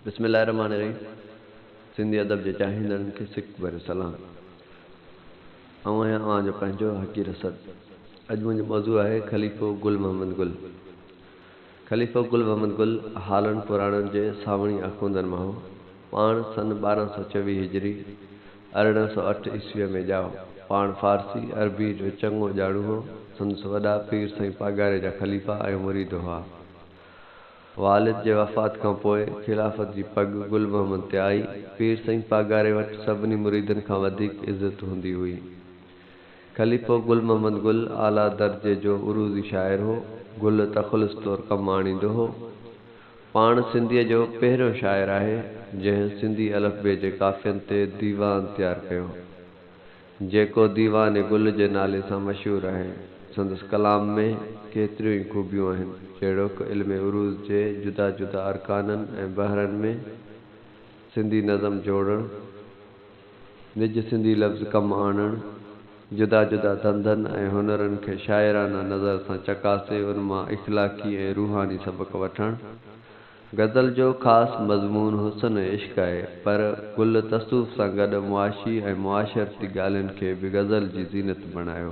بسم الله الرحمٰن الرحيم سنڌي ادب جي چاهيندڙن کي سڪ ڀريو سلام. آئون آهيان اوهان جو پنهنجو حقير اسد. اڄ منهنجو موضوع آهي خليفو گل محمد گل. خليفو گل محمد گل هالن پراڻن جي سانوڻي آخوندن مان هو. پاڻ سن 1224 هجري، 1808 عيسويء ۾ ڄائو. پاڻ فارسي، عربيء جو چڱو ڄاڻو هو. سندس وڏا پير سائين پاڳاري جا خليفا ۽ مريد هئا. والد جي وفات کان پوء خلافت جي پڳ گل محمد تي آئي. پير سائين پاڳاري وٽ سڀني مريدن کان وڌيڪ عزت هوندي هئي. خليفو گل محمد گل اعليٰ درجي جو عروضي شاعر هو. گل تخلص طور ڪم آڻيندو هو. پاڻ سنڌيء جو پهريون شاعر آهي، جنهن سنڌي الف بي جي قافين تي ديوان تيار ڪيو. جيڪو ديوان گل جي نالي سان مشهور آهي. سندس ڪلام ۾ ڪيتريون ئي خوبيون آهن، جهڙوڪ علم عروض جي جدا جدا ارڪانن ۽ بحرن ۾ سنڌي نظم جوڙڻ، نج سنڌي لفظ ڪم آڻڻ، جدا جدا ڌنڌن ۽ هنرن کي شاعرانه نظر سان چڪاسي ان مان اخلاقي ۽ روحاني سبق وٺڻ. غزل جو خاص مضمون حسن ۽ عشق آهي، پر گل تصوف سان گڏ معاشي ۽ معاشرتي ڳالهين کي به غزل جي زينت بڻايو.